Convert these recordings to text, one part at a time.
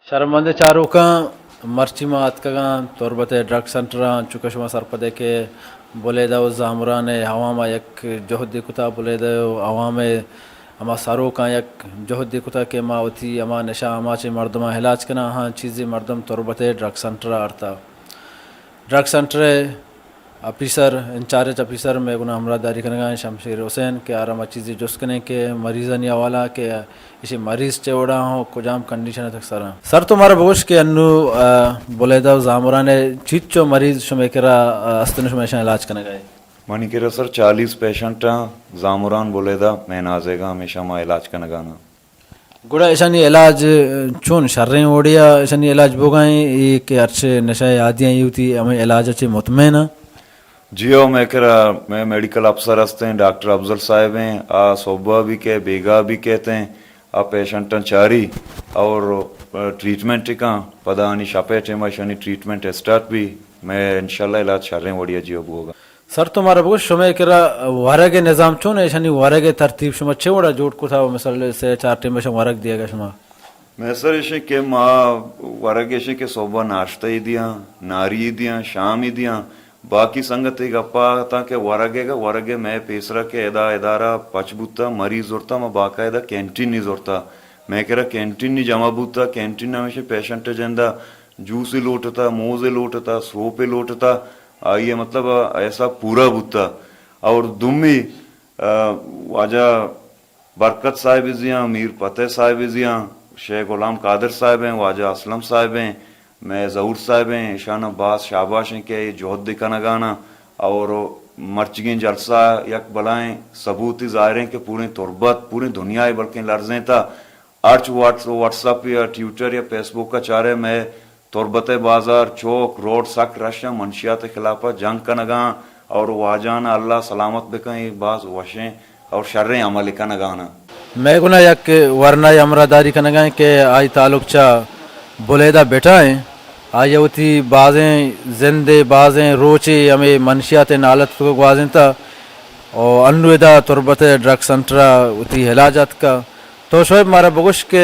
شرمندیں چاروکاں، مرچی ما اتکگاں تربت ءِ ڈرگ سنٹر ءَ، چونکہ شما سرپد ئے کہ بلیدہ ءُ زامران ءِ عوام ءَ یک جہدے کتا، بلیدہ ءُ عوام ءِ ہما سروکاں یک جہدے کتا کہ ما وتی ہما نشہ آماچیں مردماں علاج کناں، ہاں چیزے مردم تربت ءِ ڈرگ سنٹر ءَ آرتا۔ ڈرگ سنٹر ءِ آفیسر، انچارج آفیسر مئے گونا ہمراہ داری کنگا ایں شمشیر حسین کہ آرا ما چیزے جست کنیں کہ مریضانی حوالہ کہ ایشی مریض چے وڑا ہوں، کجام کنڈیشن ءَ تک سر ایں۔ سر تو مارا بگوش کہ انو، آ، بلیدہ ءُ زامران ءِ چیچو مریض شمئے کرا، آ، استن، شما ایشاں علاج کنگا ئے؟ منی کرا سر چالیس پیشنٹ آں، زامران، بلیدہ، مینازیگا ہمیشہ ما علاج کنگا ناں۔ گڑا ایشانی علاج چون، شریں وڑیا ایشانی علاج بوگا ایں، اے کہ ہرچ نشہ ءِ عادیاں اے وتی ہمے علاج ءَ چہ مطمئن آں؟ جی ہو، مئے کرا مئے میڈیکل افسر ہستیں، ڈاکٹر افضل صاحب ایں، آ صبح بھی کئے، بیگاہ بھی کئیت ایں، آ پیشنٹاں چاری اور ٹریٹمنٹ کاں، پدا آنی شپ ءِ ٹائم ءَ ایشانی ٹریٹمنٹ اسٹارٹ بھی، مئے انشاءاللہ علاج شریں وڑیا جی ہو بوگا۔ سر تو مارا بگوش، شمئے کرا ورگ ءِ نظام چون ایں؟ ایشانی ورگ ءِ ترتیب شما چے وڑا جوڑ کتا؟ مثال سے چار ٹائم ایشاں ورگ دیگا شما؟ مئے سر ایشیں کہ ما ورگ ایشیں کہ صبح ناشتہ ای دیاں، ناری ای دیاں، شام ای دیاں، باقی سنگت ءِ گپا اتاں کہ ورگ ءِ گا، ورگ ءِ مئے پیسرا کہ ادا ادارہ پچ بوتا، مریض زرتا، ما باقاعدہ کینٹین نی زرتا۔ مئے کرا کینٹین نی جمع بوتا، کینٹین ہمیشہ پیشنٹ ءِ جندا جوسے لوٹتا، موزے لوٹتا، سوپے لوٹتا، آئی ءِ مطلب ایسا پورا بوتا۔ اور دومی، آ، واجہ برکت صاحب زیاں، میر فتح صاحب زیاں، شیخ غلام قادر صاحب ایں، واجہ اسلم صاحب ایں، مئے ظہور صاحب ایں، ایشاناں باز شاباش ایں کہ اے جہد کنگانا۔ اور مرچگیں جلسہ یک بلائیں ثبوتے ظاہر ایں کہ پوریں تربت، پوریں دنیا ءَ بلکیں لرزینتا۔ ہرچ واٹس، واٹس اپ یا ٹویٹر یا فیس بک ءَ چارے، مئے تربت ءِ بازار، چوک، روڈ سک رش ایں، منشیات ءِ خلاف ءَ جنگ کنگاں اور واجہان اللہ سلامت بکن، اے باز وشیں اور شریں عمل کنگانا۔ مئے گونا یک ورنائے ہمراہ داری کنگا ایں کہ آئی تعلق چہ بلیدہ بٹا ایں۔ آئی وتی بازیں زندے، بازیں روچے ہمے منشیات ءِ نالت تو گوازینتا اور انو ادا تربت ءِ ڈرگ سنٹر ءَ وتی علاج اتکا۔ تو شعیب مارا بگوش کہ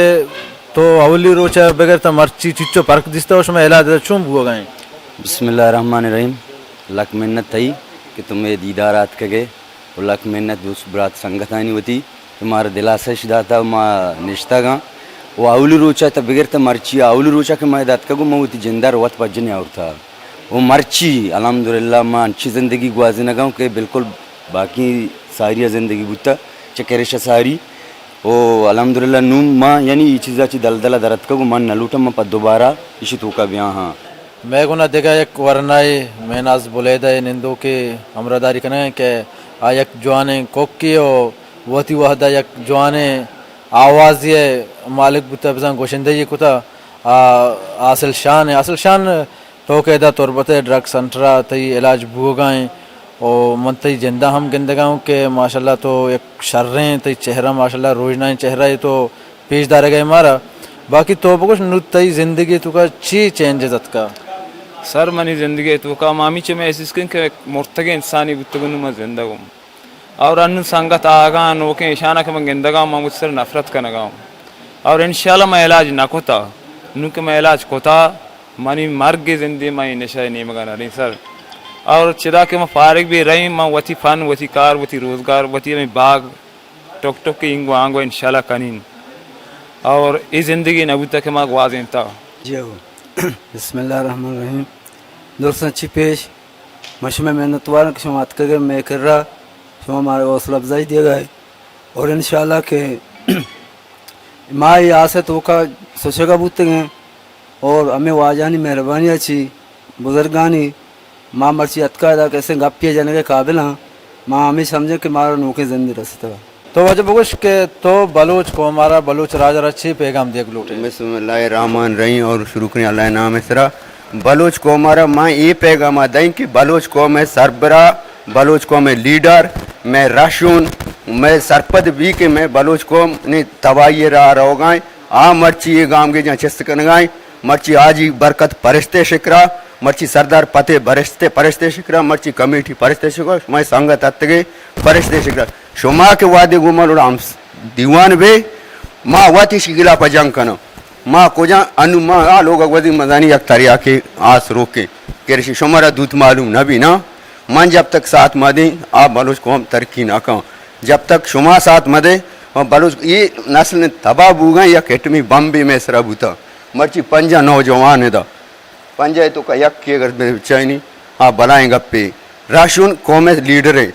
تو اولی روچ ءَ بگر تا مرچی چچو پرک دیستا و شما علاج چون بوگا ایں؟ بسم اللہ الرحمن الرحیم۔ لک منت تئی کہ تو مئے دیدار ءَ آتکگ ئے و لک منت دوست برات سنگتانی وتی کہ مارا دلاسہ اش داتا و ما نشتگ آں۔ و اولی روچ ءَ تا بگر تا مرچی اولی روچ ءَ کہ ما ادا اتکگ و ما وتی جند ءَ وت پجہ نیاورتا۔ و مرچی الحمدللہ ما انچی زندگی گوازینگ ءَ اوں کہ بالکل باقی ساری ءَ زندگی بوتا چہ کرش ءَ ساری۔ و الحمدللہ نوں ما یعنی اے چیز ءَ چہ دلدل ءَ در اتکگ و من نہ لوٹاں من پہ دوبارہ ایشی توکا بیاہاں۔ مئے گونا دگہ یک ورنائے مہناز بلیدہ ءِ نندوکے ہمراہداری کنگ ءَ کہ آ یک جوانیں کوکے و وتی وہد ءَ یک جوانیں آوازے ءِ مالک بوتا، بزاں گوشندہی کتا۔ آ، حاصل شان ءِ، حاصل شان، تو کہ ادا تربت ءِ ڈرگ سنٹر ءَ تئی علاج بوگا ایں و من تئی جند ءَ ہم گندگا اوں کہ ماشاءاللہ تو یک شریں، تئی چہرہ ماشاءاللہ روژنائیں چہرہ ءَ تو پیش دارگ ءَ ئے مارا۔ باقی تو بگوش نوں تئی زندگی ءِ توکا چی چینجز اتکا؟ سر، منی زندگی ءِ توکا ما ہمیچو محسوس کن کہ یک مرتگیں انسانے بوتگوں، نوں من زندگ اوں۔ اور انوں سنگت آگاں نوکیں ایشاناں کہ من گندگاں، من وتی سر نفرت کنگا اوں۔ اور انشاءاللہ من علاج نہ کتا، نوں کہ من علاج کتا، منی مرگ زندے من اے نشہ ءِ نیمگا نہ ریں سر۔ اور چدا کہ من فارغ بہ رہیں، من وتی فن، وتی کار، وتی روزگار، وتی ہمے باغ، ٹک ٹک اینگو آنگو انشاءاللہ کنین۔ اور اے زندگی نہ بوتا کہ ما گوازینتا۔ جی ہو۔ بسم اللہ الرحمن الرحیم۔ درستاں چی پیش، من شمئے منتوار آں کہ شما اتکگ ئے مئے کرا، شما مارا حوصلہ افزائی دیگ ءَ ئے۔ اور انشاءاللہ کہ ما اے آس ءِ توکا سوچگا بوتگ ایں اور ہمے واجہانی مہربانی ءَ چی بزرگانی ما مرچی اتکا ادا کسیں گپے جنگ ءِ قابل آں، ما ہمے سمجھیں کہ مارا نوکیں زندے رستگ۔ تو واجہ بگوش کہ تو بلوچ قوم ءَ را، بلوچ راج ءَ را چے پیغام دیگ لوٹ ئے؟ بسم اللہ الرحمن الرحیم اور شروع کنیں اللہ ءِ نام ءِ سرا۔ بلوچ قوم ءَ را ما اے پیغام ءَ دئیں کہ بلوچ قوم ءِ سربراہ، بلوچ قوم ءِ لیڈر، مئے رہشون، مئے سرپد بی کہ مئے بلوچ قوم نی تباہی ءِ راہ ءَ روگا ایں۔ آ مرچی اے گامگیجاں چست کنگا ایں۔ مرچی حاجی برکت پرشتے شکرا، مرچی سردار پتے برشتے، پرشتے شکرا، مرچی کمیٹی پرشتے شکرا، شمئے سنگت اتکگ ئے پرشتے شکرا۔ شما کہ وہدے گوں ما لوڑا ہم دیوان بے، ما وت ایشی خلاف جنگ کناں۔ ما کجا انو ما آ لوگ گوزی مزانی یک تریاکے آس روکے۔ کرشی شمارا دوت معلوم نہ بی نا۔ من جب تک ساتھ مہ دیں، آ بلوچ قوم ترقی نہ کن۔ جب تک شما ساتھ مہ دے، و بلوچ یہ نسل تباہ بوگا، یک ایٹمی بمبے میں سرا بوتا۔ مرچی پنجاہ نوجوان دا۔ پنجاہ تو کا یک کے اگر چائنی، آ بلائیں گپے۔ راشون قوم لیڈر ہے،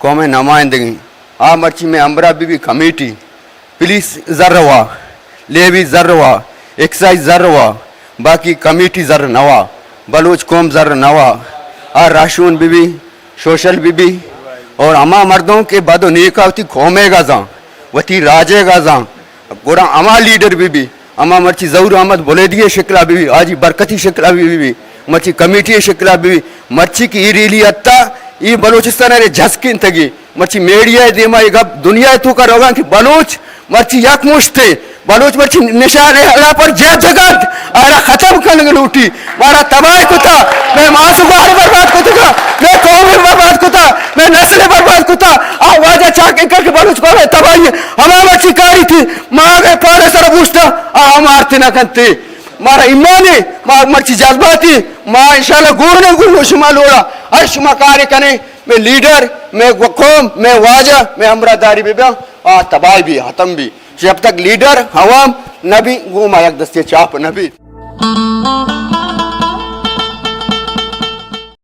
قوم نمائندگی۔ آ مرچی میں امرا بی بی کمیٹی، پولیس زر وا، لیوی زر وا، ایکسائز زر وا، باقی کمیٹی زر نوا، بلوچ قوم زر نوا۔ آ راشون بی بی، سوشل بی بی، اور ہما مردم کہ بد و نیکا وتی قومے گا زان، وتی راجے گا زان، گڑا ہما لیڈر بی بی، ہما مرچی ظہور احمد بلیدی شکلا بی بی، حاجی برکتی شکلا بی بی، مرچی کمیٹی شکلا بی بی، مرچی کہ ای ریلی اتا، ای بلوچستان رے جھسکین تگی۔ مرچی میڈیا دیما یہ گپ دنیا تو کا روگا کہ بلوچ مرچی یک مشتے، بلوچ مرچی نشان اللہ پر جا جگت آرا ختم کنگ لوٹی، مارا تباہ کتا، میں ماسوگار برباد کتا، میں قوم برباد کتا، میں نسل برباد کتا۔ آ واجہ چاک انکر کہ بلوچ قوم تباہی ہما مرچی کاری تھی، ما اگر پارے سر بوشتا، آ ہم آرتے نہ کنتے۔ مارا ایمان ہے، ما مرچی جذباتی، ما انشاءاللہ گون گون شما لوڑا، ہر شما کارے کنے، میں لیڈر، میں قوم، میں واجہ، میں ہمراہ داری بہ بیاں، آ تباہ بی، ختم بی۔ جب تک لیڈر عوام نہ بی، گوں ما یک دستے چاپ نہ بی۔